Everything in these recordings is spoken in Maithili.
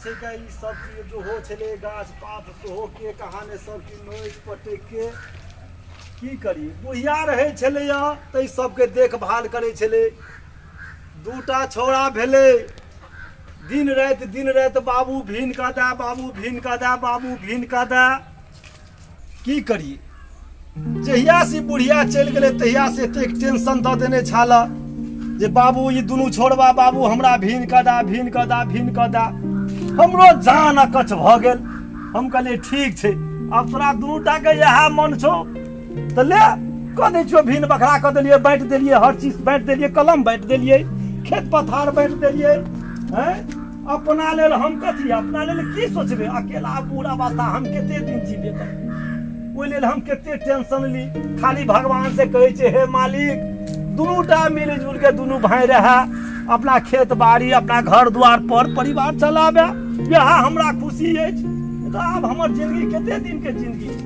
छै के ई सब चीज जोहो छलै गाछ पात सेहो के कहाँ ने सब चीज नोचि पटकि के की करी बुढ़िया रहै छलैया ताहि सबके देखभाल करै छलै दूटा छौड़ा भेलै दिन राति दिन राति बाबू भीन कऽ दए बाबू भीन कऽ दए बाबू भीन कऽ दए की करिए जहिया से बुढ़िया चलि गेलै तहिया से एतेक टेंशन दऽ देने छल जे बाबू ई दुनू छोड़बा बाबू हमरा भीन कऽ दा भीन कऽ दा भीन कऽ दा हमरो जान अकछ भऽ गेल हम कहलियै ठीक छै आब तोरा दुनू टाके इएह मन छौ तऽ ले कऽ दै छियौ भीन बखरा कऽ देलियै बाँटि देलियै हर चीज बाँटि देलियै कलम बाँटि देलियै खेत पथार बाँटि देलियै आँय अपना लेल हम कथी अपना लेल की सोचबै अकेला बूढ़ अवस्था हम कते दिन जीबे करबै ओहि लेल हम कते टेंशन ली खाली भगवान से कहै छै हे मालिक दुनू टा मिल जुल के दुनू भाई रहए अपना खेत बाड़ी अपना घर द्वार पर परिवार चलाबे इएह हमरा खुशी अछि तऽ आब हमर जिंदगी कते दिन के जिंदगी अछि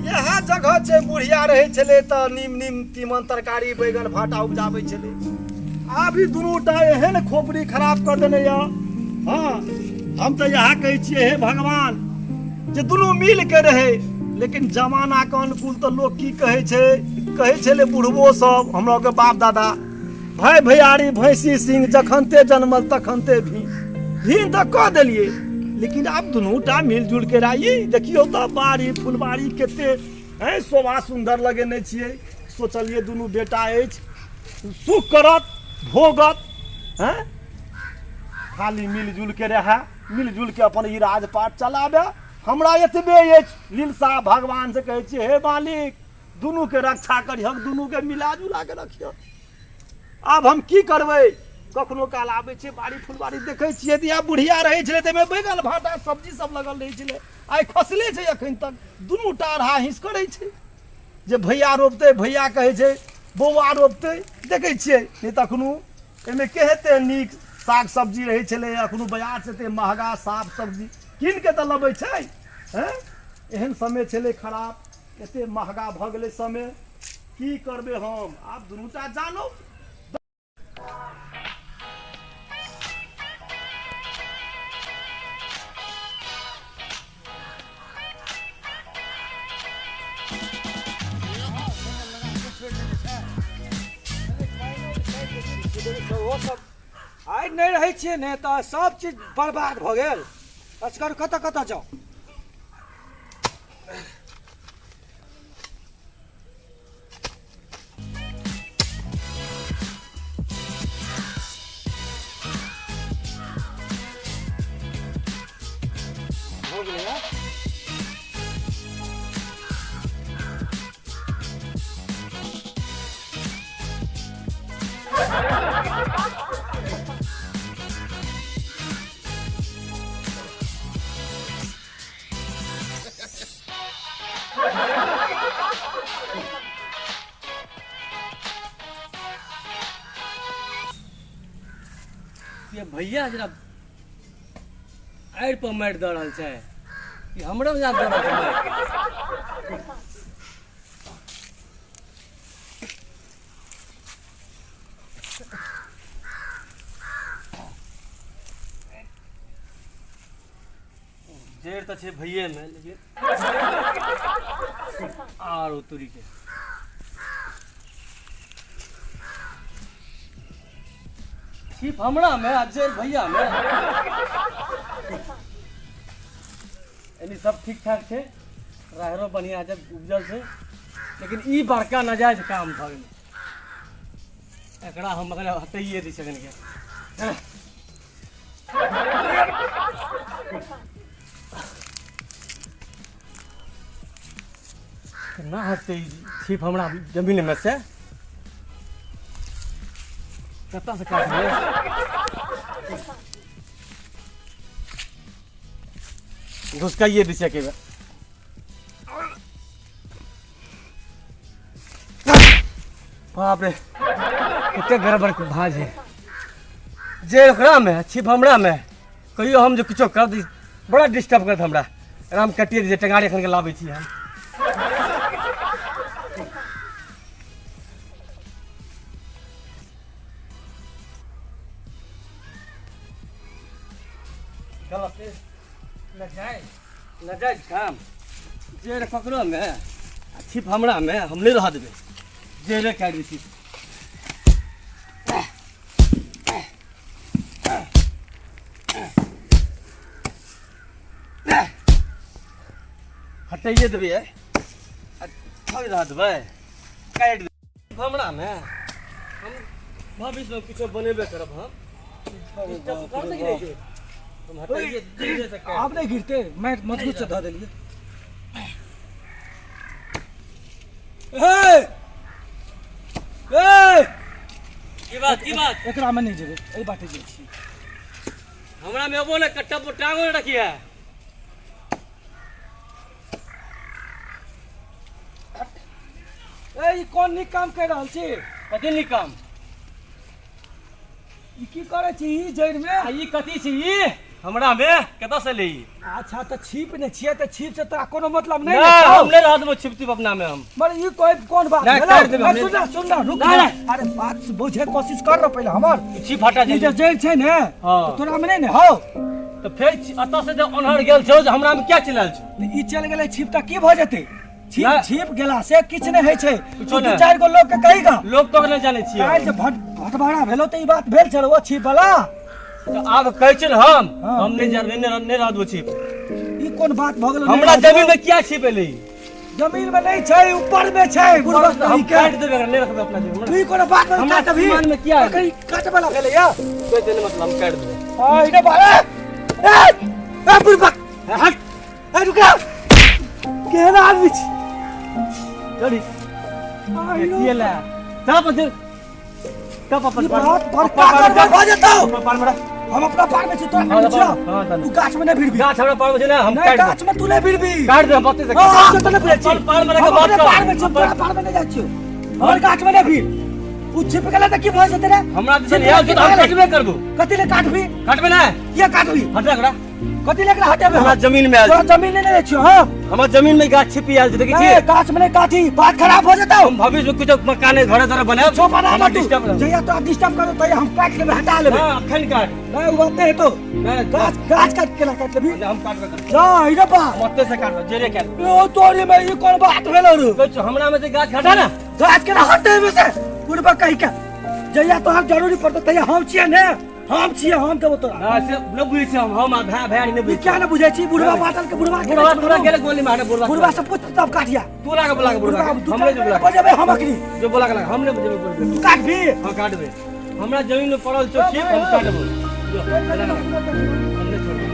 इएह जगह छै बुढ़िया रहै छलै तऽ नीम नीम तीमन तरकारी बैगन भाटा उपजाबै छलै आब ई दुनू टा एहन खोपड़ी खराब कऽ देने यऽ हँ हम तऽ इएह कहै छियै हे भगवान जे दुनू मिल के रहै लेकिन जमानाके अनुकूल तऽ लोक की कहै छै कहै छलै बुढ़बो सब हमरा के बाप दादा भाय भैयारी भैंसी सिंह जखनते जनमल तखनते भी भीन तऽ कऽ देलियै लेकिन आब दुनू टा मिलजुल के रही देखियौ तऽ बाड़ी फुलबाड़ी कते हैं शोभा सुन्दर लगेने छियै सोचलियै दुनू बेटा अछि सुख करत भोगत हैं खाली मिलजुल के रहए मिलजुल के अपन ई राजपाट चलाबे हमरा एतबे अछि लीलसा भगवान से कहै छियै हे मालिक दुनूके रक्षा करिहक दुनूके मिला जुला के रखिहक आब हम की करबै कखनो काल आबै छियै बाड़ी फुलबाड़ी देखै छियै तऽ इएह बुढ़िया रहै छलै ताहिमे बैगन भाँटा सब्जी सब लगल रहै छलै आइ खसले छै एखन तक दुनू टा अढ़ा हिंस करै छै जे भैया रोपतै भैया कहै छै बौआ रोपतै देखै छियै नहि तऽ एखनो एहिमे केहते नीक साग सब्जी रहै छलै एखनो बाजारसँ एते महगा साग सब्जी कीन के तऽ लबै छै हँ एहन समय छलै खराब एते महगा भऽ गेलै समय की करबै हम आब दुनू टा जानो आइ नहि रहै छियै ने तऽ सब चीज बर्बाद भऽ गेल असगर कतऽ कतऽ जाउ भऽ गेलै आब। ये भैया जरा आड़ि पर मारि दऽ रहल छै ई हमरो याद दऽ रहल छै मारि। जड़ि तऽ छै भैयेमे लेकिन आर उतरी के छिप हमरा मे आ जड़ि भैया मे एनी सब ठीक ठाक छै राहरो बढ़िया छै उपजल छै लेकिन ई बड़का नाजायज काम भऽ गेलै एकरा हम अगर हटैए दै छै के केना हटतै ई छिप हमरा जमीनमे से कतऽसँ काटबै घुसकाइए दै छै एके बेर बाप रे कते गड़बड़ के भाज है जे ओकरा में छिप हमरा में कहियो हम जे किछो कर दी बड़ा डिस्टर्ब करत हमरा एकरा हम कटिए दै टेंगारी एखन के लाबै छी हम गलत नजायज नजायज काम जे रे ककरो में आ छिप हमरा में हम नहि रह देबै जे रे काटि दै छी। हटाइए देबै आ थोड़े रह देबै काटि देबै हमरा में। हम भविष्यमे किछो बनेबे करब। हम डिस्टर्ब करतै कि नहि छै? हम हटाइए धीरे से काटि। आब नहि गिरते, मैं मजबूत से धऽ देलियै। ए ए की बात, की बात? एकरा में नहि जेबै, एहि बाटे जाइ छी। हमरा में अबो ने कट्टा पर टांगो ने रखिए। ए, ई कोन नीक काम करि रहल छी? कथी नीक काम? ई की करै छी ई जड़ि में? आ ई कथी छी? ई हमरा में कतऽ से ले ई? अच्छा, तऽ छिप ने छियै तऽ छिप से तोरा कोनो मतलब नहि नहि ने छौ? हम नहि रह देबो छिप तिप अपना में हम। मगर ई कोई कोन बात नहि, भेलौ? काटि देबै ए, हम। सुन ना, सुन ना, रुक नहि, ना। नहि। अरे बात बुझे कोशिश कर रहा पहिले हमर। छिप हटा। ई जे जे जड़ि छै ने, हाँ। तऽ तोरा में नहि ने हौ? तऽ फेर एतऽ से जे ओन्हर गेल छौ जे हमरा में क्या चलि छौ? तऽ ई चलि गेलै छिप तऽ की भऽ जेतै? छिप नहि। छिप गेला से किछु नहि होइ छै। किछो तू दू नहि। चारि गो लोक के कही गा। लोग तो नहि जानै छियै। काल्हि जे भट भटबारा भेलो तऽ ई बात भेल छल ओ छिप वाला। तऽ आब कहै छियै ने हम हाँ। हम नहि जान नहि नहि रह देबो छिप। ई कोन बात भऽ गेलो? हमरा जमीन में किया छिप एलै? जमीन में नहि छै, ऊपर में छै। बुढ़बा हम कही के काटि देबै एकरा, नहि रखबै अपना जमीन। तू ई कोनो बात नहि हमरा काटबही। सीमान में किया एलै? एकर ई काटे वाला भेलै या कोई देने मतलब हम काटि देबै। हां, इने बा। ए ए ए बुढ़बा, हट, ए रुका, केहन आदमी छी? चली। आइलो। की एलै? तब दे तब अपन ई बात बड़का गड़बड़ भऽ जेतौ। अपन पार में रह। हम अपना पार में छी, तोरा हाँ, में छियौ। हाँ, तने। तू गाछ में नहि भिड़बी। गाछ हमरा पार में छै ने, हम नहि, काटि देबै। गाछ में तू नहि भिड़बी। काटि देबै बत्ती से। हाँ, हम तो नहि भिड़ै छी। अपन पार में रह के हम बात अपने कर। पार में छी, तोरा पार में नहि जाइ छियौ। हमर गाछ में नहि भिड़। उ छिप गेलै तऽ की भऽ जेतै रे? हमरा दिसन छिप गेलै आयल छै की तऽ हम भऽ गेलै? काटबे करबो। कथी ले काटबी? काटबे नहि? किया काटबी? हटा एकरा। कथी ले एकरा हटेबै? हमरा जमीन में आयल तोरा छै। जमीन नहि दै छियौ हम। हमर जमीन में गाछ छिपी आयल छै, देखै नहि, छी? गाछ में नहि काटी, बात खराब भऽ जेतौ। हम भविष्य में किछो मकाने घरे तरे बनायब। छो बना हमरा तू। डिस्टर्ब रहब। जहिया तोरा डिस्टर्ब करू तहिया हम काटि लेबै, हटा लेबै। हाँ, अखन काट। नहि, उ बात नहि हेतौ। नहि, गाछ गाछ काटि केना काटि लेबही? नहि, हम काटबे करबै। जा इरे बा। हम ओतै से काटबै, जरे काटबै। ओ तोरी में ई कोन बात भेलौ रे? कहै छियौ, हमरा में जे गाछ हटा ने। गाछ केना हटेबै से बुढ़बा कहि के? जहिया तोहर जरूरी पड़तौ तहिया हम छियै ने, हम छियै, हम देबौ तोरा। हाँ, से नहि बुझै छियै हम। हम आ भाय भाय नहि ई बुझै। क्या ने बुझै छी? बुढ़बा बाटल के बुढ़बा के बुढ़वा तोरा गेले गोली मारे बुढ़वा। बुढ़बा से पूछ तब काटिया। तू लागे बोला के बुढ़वा बुढ़बा के। तू हमरे जो बोला के। बजेबै हम अखनी। जो बोला के लगा, हम नहि बजेबै बोलबै। तू काटबी? हाँ, काटबै। हमरा जमीन में पड़ल छौ छिप, हम काटबो। जो, बोला के लगा। हम नहि छोड़बै।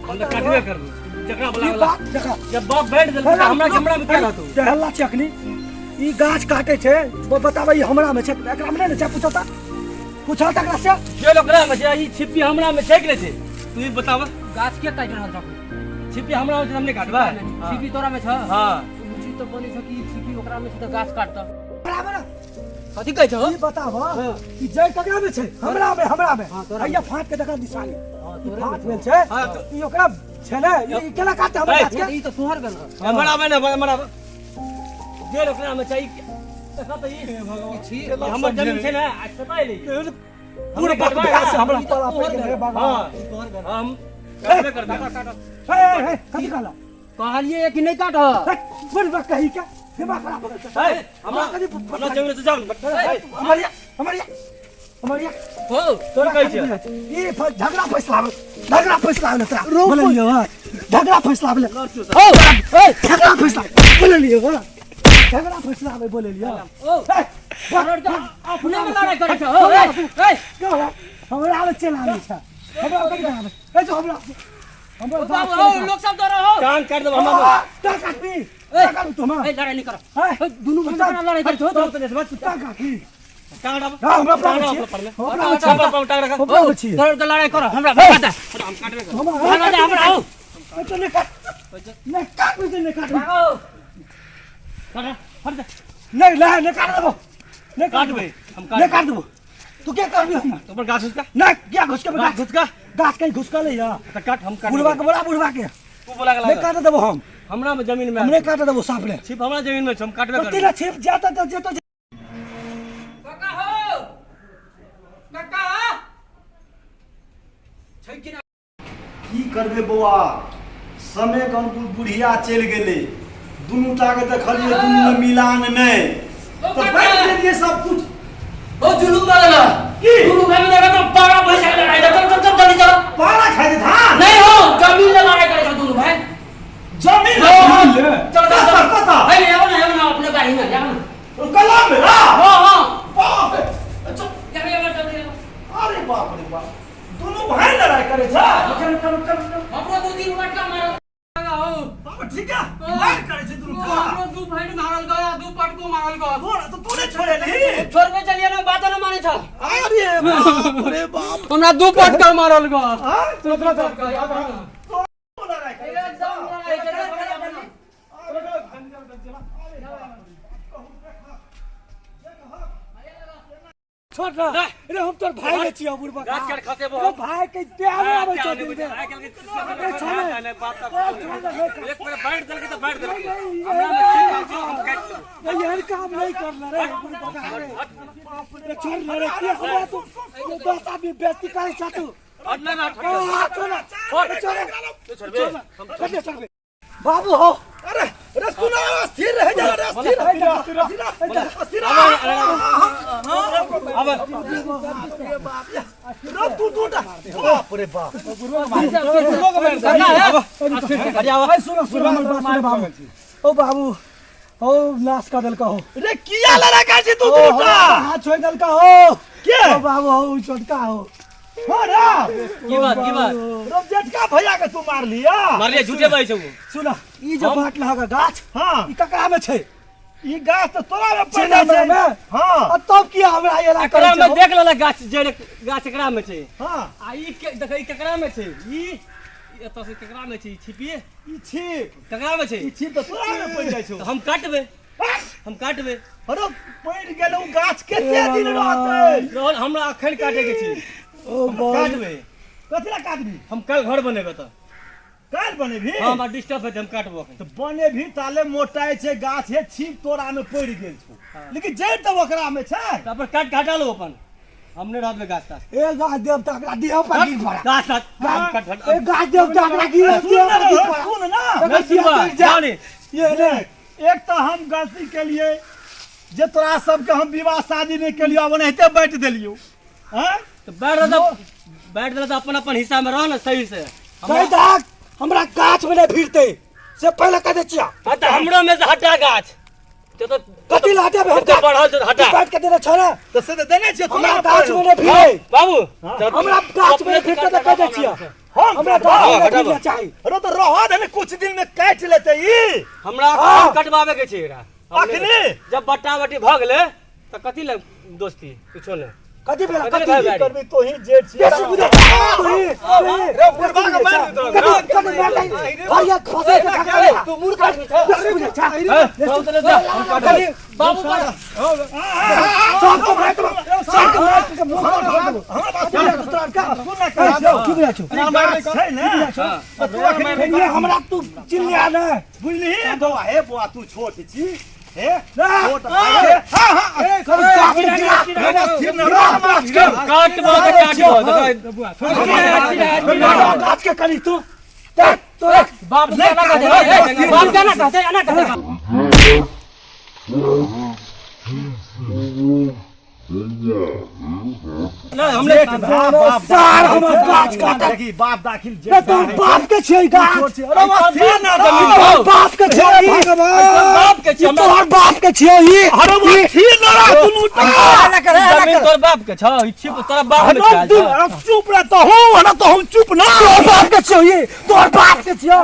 हम तऽ काटबे करबो। जकरा बोला ई के लगा। बात देखा। जब बाप बैठ देलकै तऽ हमरा हमरा में क्या रहतौ? जे हल्ला छै अखनी, ई गाछ काटे छै, वो बताबै ई हमरा में छै, एकरा में नहि ने छै? पूछो तऽ, पूछो तऽ एकरा से। जे ओकरा में छै, ई छिप्पी हमरा में छै कि नहि छै, तू ई बताब। गाछ के काटि रहल छौ? छिप्पी हमरा में छै, हम नहि काटबै? छिपी तोरा में छ? हाँ। बुझी तऽ बोलै छ कि छिपी ओकरा में छै तऽ गाछ काटतऽ। बराबर। कथी कहै छौ? ई बताब, ई जड़ ककरा में छै? हमरा में, हमरा में। तोरा में। हैया फाट के देखा निशानी। ई तोरे फाट में। भेल छै। हाँ, ई ओकरा छै ने, ई केना काटते हमरा ए, गाछ के? ई तऽ तोहर भेल। हमरा में ने, हमरा में जे ओकरा में छै, ई देखा तऽ ई छी हमर जमीन छै ने, आज कतऽ एलै? पूरा बकबका से हमरा पाला पड़ि गेल, हे भगवान। हाँ, तोहर भेल। हम काटबे करबै। हे हे हे, कथी कहला? कहलिए कि नहि काट। हे, बुढ़बा कही के दिमाग खराब हो गेल छै। हे, हमरा कथी हमरा जमीन से जाउ ने। हे, हमरिया हमरिया हमरिया हो। तोरा कहै कथी छियै? बुझाइ छै? ई झगड़ा फैसलावे, झगड़ा फैसलावे तोरा बोललियौ हँ, झगड़ा फैसलावे हो ए। झगड़ा फैसला बोललियौ हँ, झगड़ा फैसलावे बोललियौ। ओ हे, अपने में लड़ाई करै छ हो। ए ए, हमरा आबै चलि आबै छै, हमरा कथी आबै ए जो हमरा हमरा बाबू हो, लोक सब डर हो। कान काटि देबै हमरा। ता काटबी, ता काटबी तू हमरा। ए, लड़ाई नहीं कर। हे, दुनू भाई केना लड़ाई करै छौ? तोर तऽ बस ता काटबी। टांग डाब। हाँ, हमरा अपना टांग छियै। डाब पर में। हमरा अपना टांग छियै। पर टांग रख। हमरा अपना छियै। तोहर के लड़ाई कर, हमरा भगा दे। हम काटबे करबै। हमरा भगा दे हमरा हो। तो नहीं काट, नहीं काट मुझे, नहीं काट। भागो। काट, हट जा। नहीं नहीं नहीं काट देबो, नहीं काट काटबै हम। नहीं काटबै। काट देबो, तू क्या करबी हमरा? तो पर गाछ उसका। नहीं, क्या घुस के? गाछ घुसका। गाछ कहीं घुसका ले या। तऽ काट, हम काट। बुढ़वा के बोला, बुढ़वा के। तू बोला के नहीं लागा। काट देबो हम। हमरा में जमीन में हम नहीं काट देबो साफ ने। छिप हमरा जमीन में छै, हम काटबे करबै। तीना छिप जाता तो जेतो। काका हो, काका। छै कि नहि? की करबै बौआ, समय के अनुकूल बुढ़िया चलि गेलै, दुनू टा के देखलियै दुनू में मिलान नहि, तऽ बाँटि देलियै सब कुछ। ओ जुलुम बदल की? दुनू भाई में लगा तो पारा पैसा के लड़ाई, चल चल चल जल्दी चल। पारा खाइ छै धान? नहीं हो, जमीन ले लड़ाई करे छौ दुनू भाई। जमीन? हाँ, ले। चल चल कतऽ चल। कतऽ? भाई आओ ना, आओ ना, अपने गाड़ी में जाओ ना। ओ कलम में ना? हां हां। बाप रे, अच्छा। जाओ जाओ जल्दी आओ। अरे बाप रे बाप, दुनू भाई लड़ाई करे छै। चल चल चल चल। हमरो दू तीन मटका मारल हो। बाबा ठीक है, मार करे छै दुनू का। हमरो दू भाई मारल गया, दू पटको मारल गया। तोरा तो तू नहीं छोड़ेली। छोड़बे चलिए ना, बात ना माने छ। अरे बाप रे बाप, हमरा दू पटका मारल गया। हाँ? चलो चलो चल। तो लड़ाई करे छै। एकदम लड़ाई करे छै। अरे बाप रे, कहू देखा देखा। छोड़ ना रे, हम तोर भाई के छियो बुढ़बा। गाछ के खसेबो। रे भाई के त्याग आबै छौ दिन दे। एक छोड़ बेर बाँटि देलकै तऽ बाँटि देलकै, हमरा मे ठीक बात छौ, हम काटि लेबै। एहन काम नहीं करना रे बुढ़बा रे। रे छोड़ ना रे, के हमरा तू 10 आदमी बेइज्जती करै छ तू। हट ना, हट। आ, छोड़ ना। छोड़। छोड़। छोड़बे। छोड़ दे, छोड़ दे। बाबू हो। अरे अरे सुना, स्थिर रह जा रे, स्थिर रह जा, स्थिर रह, स्थिर रह। अब रे तू टूटा, बाप रे बाप। अरे सुनो सुनो, हमर बात सुनो बाबू। ओ बाबू, ओ नाश कर देलका हो। रे किया लड़ा का छी तू ओ टूटा? हाथ छोड़ देलका हो। के? ओ बाबू हो, उ छोटका हो। हो रे। की बात, की बात? रे जेठका भैया के तू मार लिया? मारलिए, झूठे बाजै छौ। सुन, ई जे बाट लहगा गाछ, हां। ई ककरा में छै? ई गाछ तऽ तोरा में पड़ छै जाइ हमरा छै। में? हां। आ तब किया हमरा एना एकरा करै में छै? देख लेलक गाछ, जड़ गाछ एकरा में छै। हां। आ ई के देख, ई केकरा में छै? ई एतऽ से केकरा में छै? ई छिपी ई छिप केकरा में छै? ई छिप तऽ तोरा में पड़ जाइ छौ। तऽ हम काटबै, हम काटबै। अरे पड़ गेल उ गाछ, कते दिन रहतै? रहल, हमरा अखन काटे के छै। ओ हम बाबू। काटबै। कथी ला काटबी? हम कल घर बनेबै तऽ। काल्हि बनेबही? हाँ, हमरा डिस्टर्ब हेतै, हम काटबो अखन। तऽ बनेबही ताले मोटाइ छै गाछ, हे छिप तोरा में पड़ि गेल छौ, लेकिन जड़ि तऽ ओकरा में छै। तऽ अपन काट के हटा लो अपन, हम नहि रहबै गाछ ताछ। ए गाछ देवता एकरा देह पर गिर पड़ा। गाछ ताछ हम काट हट। ए गाछ देवता एकरा गिर सुन देह ना पर गिर रे, पड़ा। सुन ना। नहि सुनबा, जाओ नी। ये ले। एक तऽ हम गलती केलियै जे तोरा सबके हम विवाह शादी नहि केलियौ, आब ओनाहिते बाँटि देलियौ। आँय? तऽ बैठ रहल, बैठ रहल तऽ अपन अपन हिस्सा में रह ने सही से। कहि दहक हमरा गाछ में नहीं फिरते से पहले कह दे छिया। हाँ, तऽ हमरो में से हटा गाछ। तो तो कथी ला हटेबे हम? एते बढ़ल छै तऽ हटा। तू काटि के देने छ ने? तऽ से तऽ देने छियै तोरा। हमरा गाछ में नहीं फिरे। बाबू, हमरा गाछ में नहीं फिरते तऽ कह दे छिया। हम हमरा गाछ में नहीं हटाबो। फिरना चाही। अरे तऽ रहऽ दे ने, कुछ दिन में काटि लेतै ई। हमरा हाँ। अखन कटवाबे के छै एकरा। अखने? जब बट्टा बट्टी भऽ गेलै तऽ कथी लए दोस्ती, किछो नहि। कथी भेला? कथी कथी भेला? की करबी, तोही जेठ छी। बेसी बुझै तू ही रे बुढ़बा के मारि देतौ। कथी कथी मारतै? भरिया खसै के खसै। तू मूर्ख आदमी छ। बेसी बुझै छ। कथी बाबू पर सबको मारि देबो, सबको मारि के मुंह पर ढोल देबो। हमरा बात की बुझै छौ तोरा का? सुन ना, कहै छौ। की बुझै छौ? ई गाछ छै ने, तऽ तू अखनी ये हमरा तू चिल्लिया ने। बुझलिही बौआ? हे बौआ, तू छोट छी, हे ना। छोट भाई हे। हाँ हाँ, कभी गाछ के गिरा। गिरा, स्थिर न रह। काटबो तऽ काटबो। गाछ के कनी तू देख तो देख। बाप के एना कहते, बाप के एना कहते, एना कहते। नहि, हमरे जेठ भाय, बाप सार दाखिल हमर छै। गाछ काटत। देखी, बाप दाखिल रे जेठ तोर भाय बाप के छियै गाछ। छोट छै। अरे स्थिर न रह। तोहर बाप के छियै ई। बाप के ई छै। तोहर बाप के छियै ई। अरे वो स्थिर न रह दुनू टा। जमीन तोर बाप के छौ, ई छिप तोरा बाप के अरे छै। तू अरे चुप रह तहु, अरे तो हम चुप ना। तोहर बाप के छियौ ई, तोहर बाप के छियौ।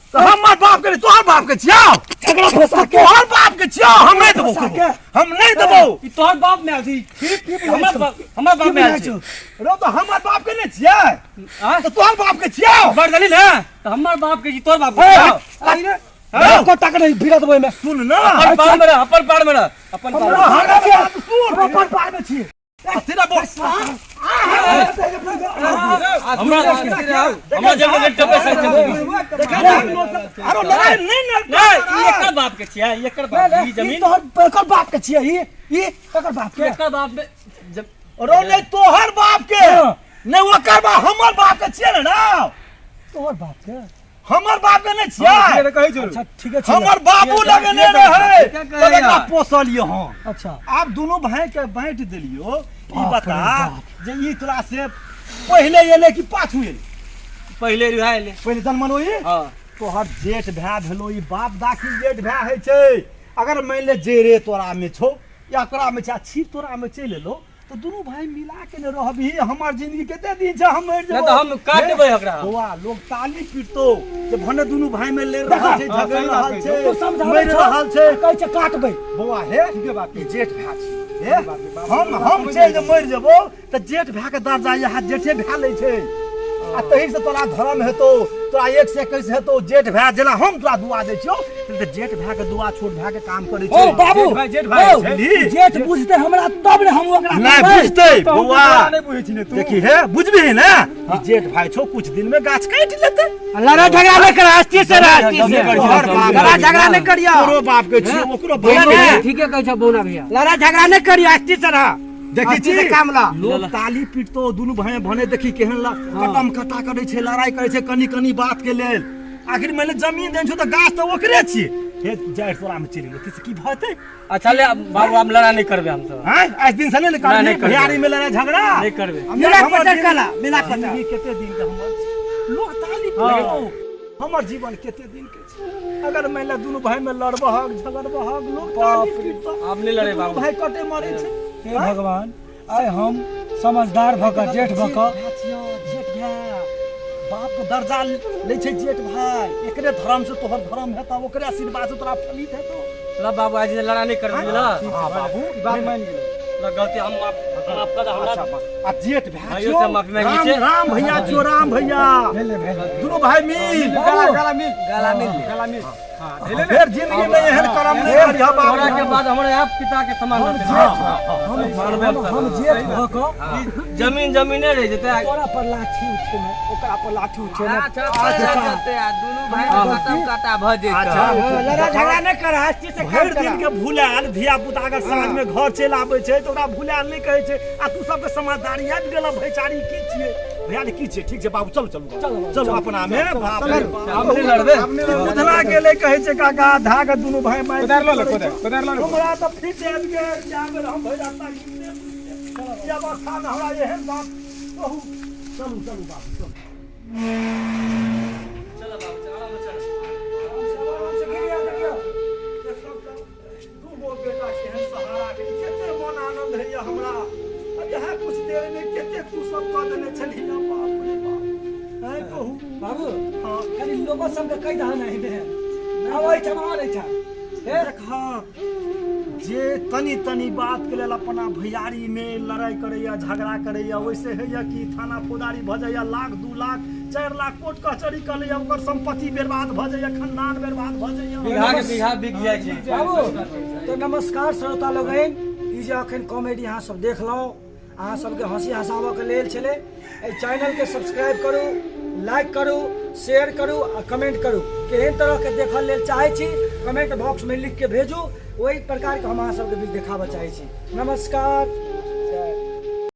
तऽ हमर बाप के नहि, तोहर बाप के छियौ। झगड़ा फंसा के। तोहर बाप के छियौ, हम नहि देबौ फंसा ककरो। के। हम नहि देबौ। ई तोहर बाप में आयल छै, ई छिप हमर बाप, हमर बाप में आयल छै। रो तऽ हमर बाप के नहि छियै आँय? तऽ तोहर बाप के छियौ। बढ़ देली ने तऽ हमर बाप के छी, तोहर बाप के छौ। एको टका नहीं भिड़ा देबो एहिमे। सुन ना। अपन पार में रह, अपन पार में रह, अपन पार में। हमरा हमरा बात सुन। हम अपन पार में छी। सीधा बोल। हमरा हमरा जगह टपे से। अरे लड़ाई नहीं ना। नहीं, ई एकर बाप के छियै, ई एकर बाप, ई ई जमीन तोहर एकर बाप के छियै ई, ई एकर बाप के। एकर बाप में जब रो नहीं, तोहर बाप के। नहि ओकर बाप हमर बाप के छियै ने राव। तोहर बाप के? हमर बाप के नहि छियै। कहै छौ। अच्छा ठीके छै। हमर बाबू लगेने रहै ठीके तब कहैया। एकरा पोसलियै हम। अच्छा। आब दुनू भाई के बाँटि देलियो। ई बाप रे बता बाप। जे ई तोरा से पहिले एलै कि पाछू एलै? पहिले रुहा एलै। पहिले जन्मन ओहि? हँ। तोहर जेठ भाय भेलो, ई बाप दाखिल जेठ भाय होइ छै। अगर मानि ले जेरे तोरा में छौ या ओकरा में छै आ छीप तोरा में चलि एलो तऽ दुनू भाई मिला के ने रहबही। हमर जिंदगी कते दिन छै, हम मरि नहि जेबो। तऽ हम काटि देबै ओकरा। बौआ लोग ताली पीटतो जे भने दुनू भाई में लड़ रहल छै, हाँ, झगड़ सही बात रहल कहै छै, छौ। तू समझाबै मरि छौ, रहल छै। कहै छै काटबै। बौआ हे, ठीके बात ई जेठ भाय छी। हे, बात छै, बाप हम रे, हम समझ चलि जे गेलियै। मरि जेबो तऽ जेठ भाय के दर्जा इएह जेठे भाय लै छै आ तही से तोरा धर्म हेतौ, तोरा 1 से 21 हेतौ। जेठ भाय जेना हम तोरा दुआ दै छियौ तऽ जेठ भाय के दुआ छोट भाय के काम करै छै। ओ बाबू, जेठ भाय, जेठ भाय ओ, छै। बुझली? जेठ बुझते हमरा तब ने हम ओकरा नहि करबै। बुझतै तऽ हम बौआ। तोरा नहि बुझै छी ने तू। देखी हे, बुझबिही ने, ई जेठ भाय छौ, कुछ दिन में गाछ काटि लेतै। लड़ाई झगड़ा नहीं करा, अस्थिर से रह, अस्थिर से। तोहर बाप लड़ाई झगड़ा नहीं करिया। तोरो बाप के छियौ, ओकरो बाप बोला के ने। छियौ। ठीके कहै छौ बौना भैया। लड़ाई झगड़ा नहीं करिया, अस्थिर से रह। देखी अस्थिर छी से काम ला। लोग ताली पीटतो दुनू भाई भने देखी केहन ला कटम कटा करै छै, लड़ाई करै छै कनी कनी बात के लेल। आखिर मानि ले जमीन देन छौ तऽ गाछ तऽ ओकरे छियै। हे जारि तोरा में चलि गेलै से की भतै? अच्छा ले बाबू, हम लड़ाई नहीं करबे हम सब। हैं, आज दिन से नहीं नहीं, करबी नहीं करबै। भैयारी में लड़ाई झगड़ा नहीं करबे। मिला हमर पटर जिंदगी- कला, मिला पटर। जिंदगी कते दिन के हमर छै? लोग ताली पीटतो। हमर जीवन कते दिन के छै? अगर मानि ले दुनू भाई में लड़बहक झगड़बहक लोग ताली पीटतो। आब नहीं लड़े दुनू बाबू। भाई कटे मरे छै। हे भगवान, आइ हम समझदार भऽ कऽ जेठ भऽ कऽ जेठ भाय बाप के दर्जा लै छै जेठ भाय, एकरे धर्म से तोहर धर्म हेतौ, ओकरे आशीर्वाद से तोरा फलित हेतौ। ल बाबू, आज लड़ाई नहीं करबे बुझला? हाँ बाबू, ई बात मानि गेलै। ल गलती हम माफ, माफ कर हमरा। आ जेठ भाय भाइयो छियौ, से माफी मांगै राम छियै। राम भैया छियौ, राम भैया। भेलै भेलै। दुनू भाई मिल गला गला मिल, गला मिल ले। गला मिल। हाँ, भेलै ने? फेर जिंदगी में एहन कर्म नहीं करिह बाबू। तोरा के बाद हमरा यहाँ पिता के समान रहतै। हम जेठ भऽ कऽ जमीन जमीने रहि जेतै। तोरा पर लाठी उठेने, ओकरा पर लाठी उठेने। दुनू भाई खतम काटा भऽ जेतै। अच्छा। लड़ाई झगड़ा नहीं करा, अस्थिर से काम भरि चला। दिन के भुलायल धिया पुता अगर साँझ में घर चलि आबै छै तऽ ओकरा भुलायल नहि कहै छै। आ तू सबके समझदारी आबि गेल भैचारी की छियै, भैयारी की छियै। ठीक छै बाबू, चलू चलू चलू अपना में। बाप रे बाप। हम नहीं लड़बे। उधरा गेलै कहै छै काका धा के दुनू भाई मारि कोदारि लऽ ले, कोदारि, कोदारि लऽ ले। हमरा तऽ फिट आबि गेल जा बेर हम भरि रास्ता घुमिते घुमिते। ई अवस्था में हमरा एहन बात कहू। चलू चलू बाबू चलू। चलो बाबू, चलो, आराम से चलो। आराम से गिरिया देखियौ। दू गो बेटा केहन सहारा के कते मन आनंद होइया हमरा। अब इएह कुछ देर में कते तू सब कऽ देने छलही। बाप रे बाप, हैं कहू बाबू। हाँ। कनि लोगो सबके कहि दहन एहिमे आब एहिठाम आर एहिठाम। हे देखहक जे तनी तनी बात के लेल अपना भैयारी में लड़ाई करैया झगड़ा करैया, वैसे होइया कि थाना फौजदारी भऽ जाइया, लाख 2 लाख 4 लाख कोर्ट कचहरी कऽ लैया, ओकर संपत्ति बर्बाद भऽ जाइया, खानदान बर्बाद भऽ जाइया। बीघा के बीघा बिक जाइ छै। बाबू तऽ नमस्कार श्रोता लोगनि, ई जे अखन कॉमेडी अहाँ सब देखलहुँ, अहाँ सबके हँसी हँसाबऽके लेल छलै। एहि चैनलके सब्सक्राइब करू, लाइक करू, शेयर करू आ कमेंट करू। केहन तरहके देखऽ लेल चाहै छी कमेंट बॉक्समे लिखके भेजू, ओहि प्रकारके हम अहाँ सबके बीच देखाबऽ चाहै छी। नमस्कार।